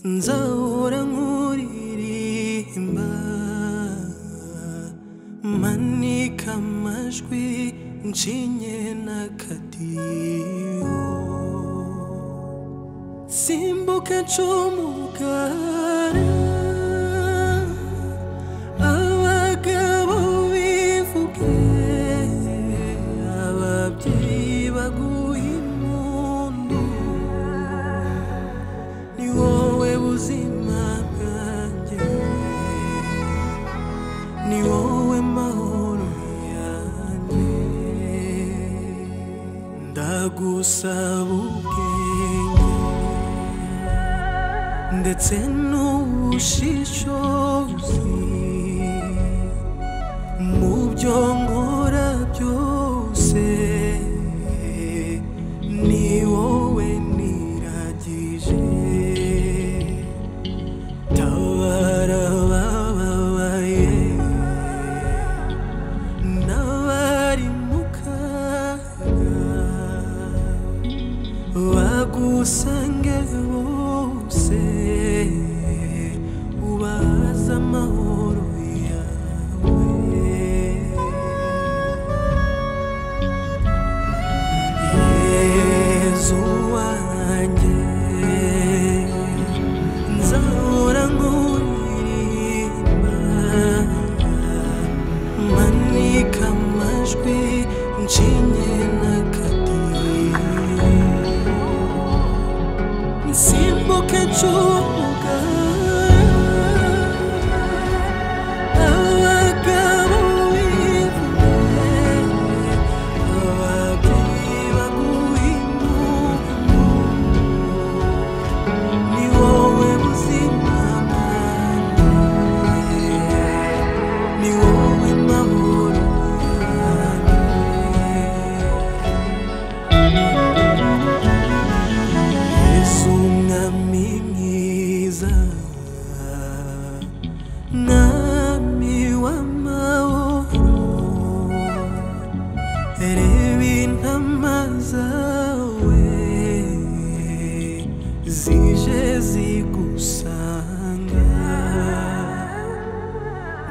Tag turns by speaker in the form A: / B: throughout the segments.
A: Nzahora nkuririmba, manika amajwi ncinye n'akadiho, simbuke ncumugara, abagabo bivuge, ababyeyi baguhe impundu, ni wowe buzima bwanjye, ni wowe mahoro yanjye, ndagusaba ubwenge ndetse n'ubushishozi mu byo nkora byose, ni wowe niragije, tabara abababaye n'abari mu kaga, bagusange bose, ubaze amahoro yawe. Yezu wanjye, nzahora nkuririmba, manika amajwi ncinye n'akadiho, nsimbuke ncumugara, abagabo bivuge, ababyeyi baguhe impundu, ni wowe buzima bwanjye, ni wowe mahoro yanjye. Yesu mwami mwiza, mwami w'amahoro, reba intama zawe zije zigusanga,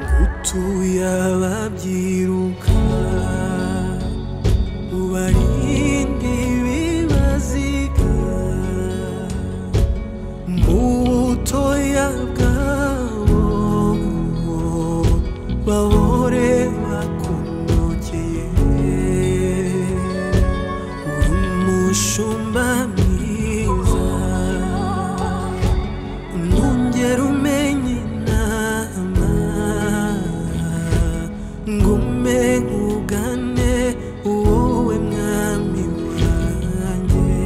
A: ngutuye ababyiruka, ubarinde ibibaziga, mu butoya bwabo bahore bakunogeye, uri umushumba mwiza, ntongere umenye inama, ngume nkugane wowe mwami wanjye,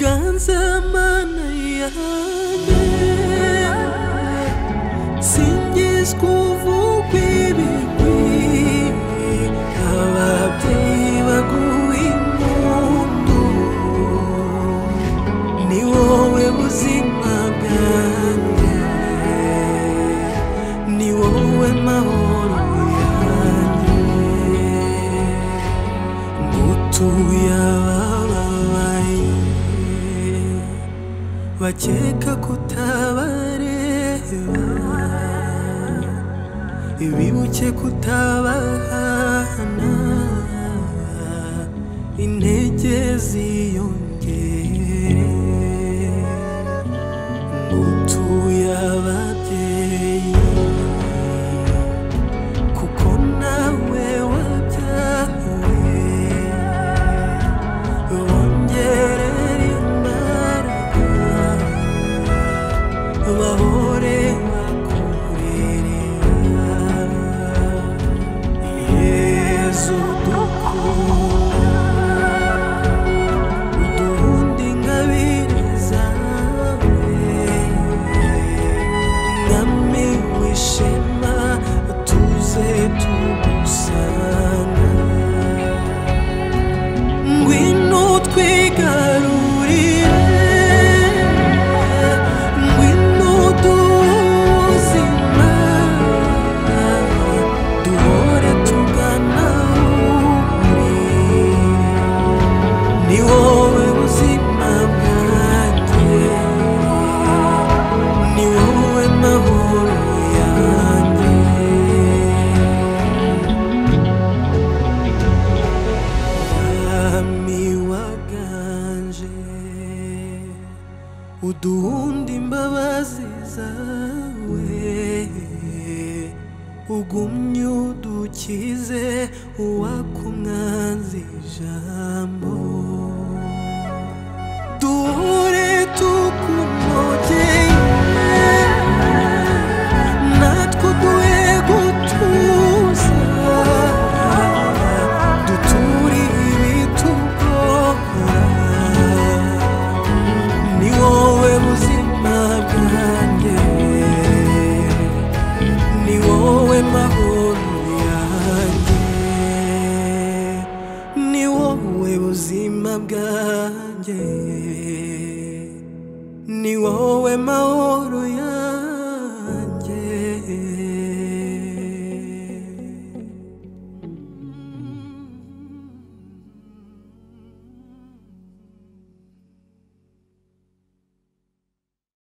A: ganza mana yanjye, singizwa uvugwa ibigwi, ababyeyi baguha impundu, ni wowe buzima bwanjye, ni wowe mahoro yanjye, ngutuye abababaye bakeka kutabareba, bibuke kutabahana, intege ziyongere, ngutuye ababyeyi kuko nawe wabyawe, bongerera imbaraga, bahore bakurerera. Yezu dukunda, uduhunda ingabire zawe, mwami w'ishema tuze tugusanga, ngwino twigarurire, ngwino duhe ubuzima, duhore tugana uri, ni wowe buzima bwanjye. Uduhunda imbabazi zawe, ugumye udukize uwakumwanzi ijambo. Duhore tukunogeye, natwe uduhe gutuza, duture ibitugora. Ni wowe buzima bwanjye, ni wowe mahoro yanjye, ni wowe buzima bwanjye, ni wowe mahoro yanjye.